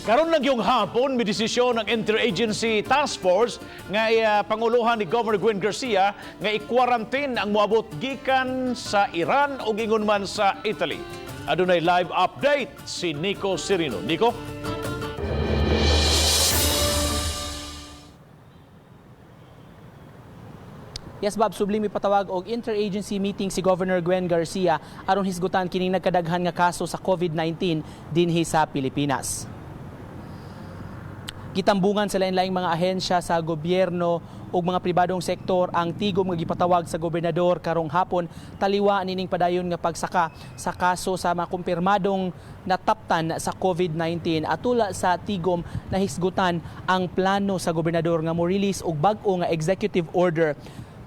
Karon lang yung hapon, may desisyon ng Interagency Task Force nga panguluhan ni Governor Gwen Garcia nga i-quarantine ang moabot gikan sa Iran o ingon man sa Italy. Adunay live update si Nico Serino. Nico? Yes, Bob, sublime patawag og interagency meeting si Governor Gwen Garcia aron hisgutan kining nagkadaghan nga kaso sa COVID-19 dinhi sa Pilipinas. Gitambungan sa lain-laing mga ahensya sa gobyerno ug mga pribadong sektor ang tigom nga gipatawag sa gobernador karong hapon taliwa nining padayon nga pagsaka sa kaso sa makumpirmadong nataptan sa COVID-19. Atula sa tigom, nahisgutan ang plano sa gobernador nga mo-release og bag-o nga executive order.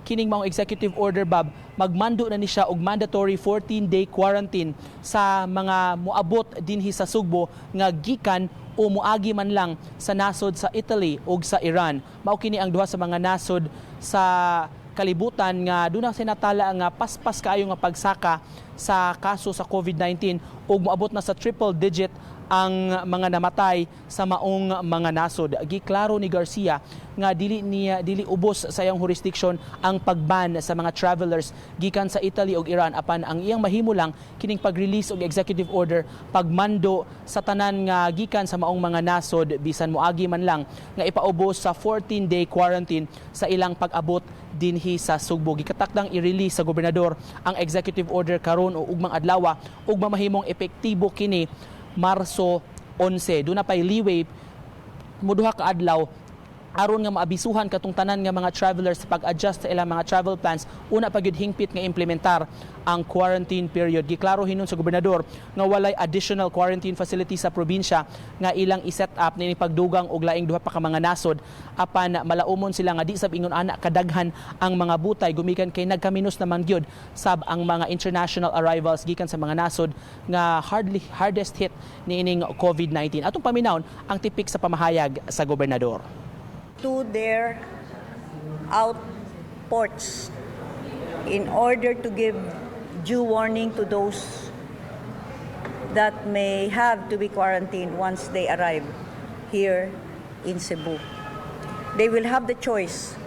Kining maong executive order, Bob, magmando na ni siya og mandatory 14-day quarantine sa mga moabot dinhi sa Sugbo nga gikan o muagi man lang sa nasod sa Italy ug sa Iran. Mao kini ang duha sa mga nasod sa kalibutan nga duna sinatala nga paspas kaayo nga pagsaka sa kaso sa COVID-19 ug moabot na sa triple digit ang mga namatay sa maong mga nasod. Giklaro ni Garcia nga dili niya dili ubos sa iyang jurisdiction ang pagban sa mga travelers gikan sa Italy ug Iran, apan ang iyang mahimo lang kining pag-release og executive order pagmando sa tanan nga gikan sa maong mga nasod, bisan moagi man lang, nga ipaubos sa 14-day quarantine sa ilang pag-abot dinhi sa Sugbo. Gikatakdang i-release sa gobernador ang executive order karon o ugmang adlaw ug mamahimong epektibo kini Marso 11. Duna pay leeway muduha ka adlaw aron nga maabisuhan katong tanan nga mga travelers sa pag-adjust sa ilang mga travel plans una pa gyud hingpit nga implementar ang quarantine period. Giklaro hinon sa gobernador nga walay additional quarantine facility sa probinsya nga ilang i-set up niini pagdugang og laing duha pa ka mga nasod, apan malaumon sila nga di sab ingon ana kadaghan ang mga butay gumikan kay nagkaminos naman gyud sab ang mga international arrivals gikan sa mga nasod nga hardest hit niining COVID-19. Atong paminawon ang tipik sa pamahayag sa gobernador. To their outports in order to give due warning to those that may have to be quarantined once they arrive here in Cebu. They will have the choice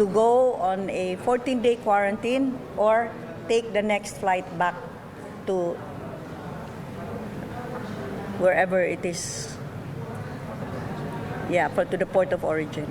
to go on a 14-day quarantine or take the next flight back to wherever it is, yeah, to the port of origin.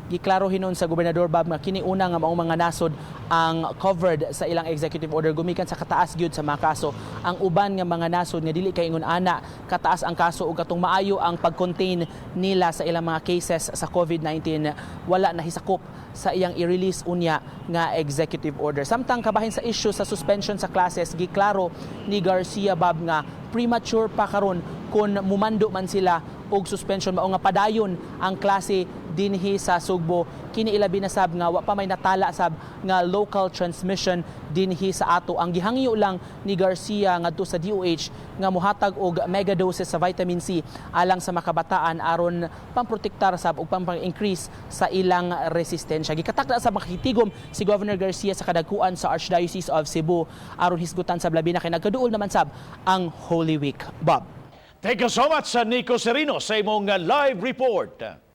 Giklaro hinon sa gobernador, Bob, nga kini una nga maong mga nasod ang covered sa ilang executive order gumikan sa kataas gyud sa mga kaso. Ang uban nga mga nasod nga dili kay ingon ana kataas ang kaso ug katong maayo ang pag-contain nila sa ilang mga cases sa COVID-19 wala na hisakop sa iyang i-release unya nga executive order. Samtang kabahin sa issue sa suspension sa classes, giklaro ni Garcia, Bob, nga premature pa karon kung mumando man sila og suspension, mao nga padayon ang klase dinhi sa Sugbo. Kini ilabi na sab nga wa pa may natala sab nga local transmission dinhi sa ato. Ang gihangyo lang ni Garcia ngadto sa DOH nga mohatag og mega doses sa vitamin C alang sa makabataan aron pamprotektar sab ug pampang-increase sa ilang resistensya. Gikatakda sa makitigom si Governor Garcia sa kadagkuan sa Archdiocese of Cebu aron hisgutan sab, labi na kay nagkaduol naman sab ang Holy Week. Bob. Thank you so much sa Nico Serino sa imong live report.